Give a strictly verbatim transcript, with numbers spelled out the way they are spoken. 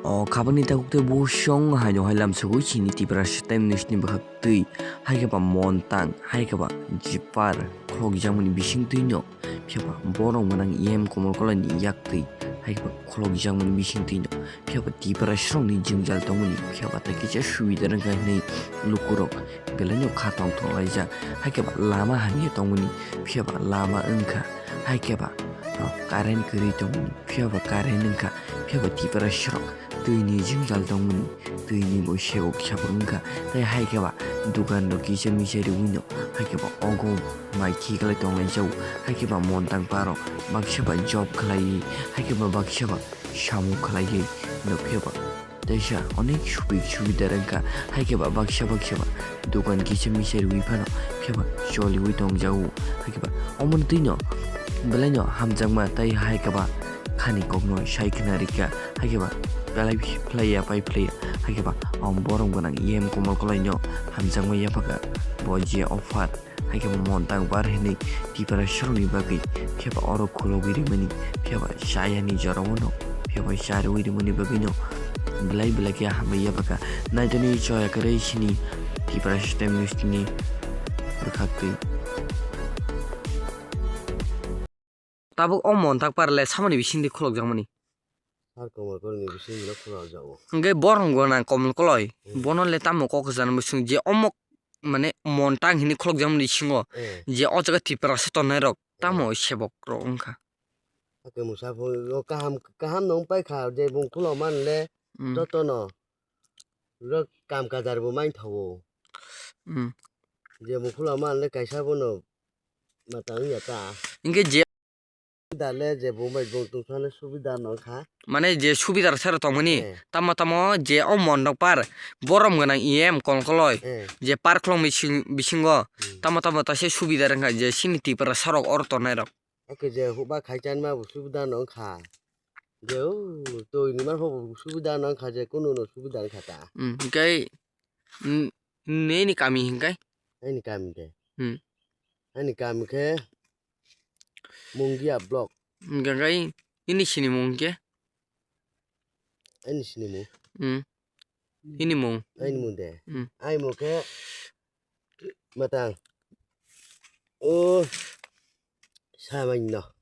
O khabangni takhuk tei bosong haino hai lamsogwi chini Tiprasa tei English ni bwkhak twi, hai khe ba Montang, hai khe ba Jipar khulokjakmani bising twi no, phiya ba borom gwnang E M Komol Koloi ni yak twi, hai khe ba khulokjakmani bising twi no, phiya ba Tiprasa rok ni jwngjal tongmani, phiya ba tei kisa subida rwngkha hinwi lukurok belai no kha tong tong laijak, hai khe ba lama hamya tongmani, phiya ba lama wngkha, hai khe ba, o, current kwrwi tongmani, phiya ba current wngkha, phiya ba Tiprasa rok twi ni jwngjal tongmani, twi ni bo sebo kisa bo wngkha, tei hai khe ba dukan rok kisa misa riwi no, hai khe ba ogo mai khiklai tong lai jago, hai khe ba Montang pa rok baksa ba job khlaiwi, hai khe ba baksa ba samung khlaiwi no phiya ba teisa onek subik subida rwngkha, hai khe ba baksa baksa ba dukan kisa misa riwi phano phiya ba choliwi tong jago, hai khe ba omo twi no belai no hamjakma tei hai khe ba khani kok no sai khna rikha, hai khe ba belai phlai ya pai phlai ya, hai khe ba om borom gwnang E M Komol Koloi no hamjakma yapha kha bo je offer. Hai khe bo Montang bar hinwi Tiprasa rokni bagwi phiya ba oro khulogwi rimani, phiya ba chayani jorao no, phiya ba cha rwwi rimani bagwi no belai belai khe hambai yapha kha. Naitoni choya kwrwi sini Tiprasa tei English ni bwkhak twi. Tabuk o Montang par le samani bisingtwi khulokjakmani. Sar Komol Koloi ni bising no khulokjago. Hwnkhe borom gwnang Komol Koloi. Hmm. Bono le tamo kok kwchangma bising je omo mane Montang hinwi khulokjakmani bisingo. Eh. Je o jaga Tiprasa tongnai rok. Eh. Tamo sebok rok wngkha. Hakhe mwsa phone o kaham, kaham no wng paikha je bung khulokmani le. Hmm. Jotono. Rok kam kajar bo main thago. Hmm. Je bung khulokmani le kaisa bono matang ya ta. Hwnkhe je Subida le je bung bai bung tungsani subida no wngkha. Mane je subida rok sero tongmani, eh, tamo tamo je o Montang par borom gwnang E M Komol Koloi, eh, je par khulokmani bising-, bisingo, hmm, tamo tamo taisa subida rwngkha je sini Tiprasa rok oro tongnai rok. Hakhe je hukba khai chanma bo subida no wngkha. Je o twi ni ma bo subida no wngkha je kunu no subida wngkha ta. Hmm, hwnkhe, hmm, nini kami hwnkhe? Aini kami de. Hmm. Aini kami khe Mungia block. Hwnkhe nini sinimung hwnkhe? Aini sinimung. Hmm. Nini mung? Aini mung de. Hmm. Aini mung khe matang. O samani no.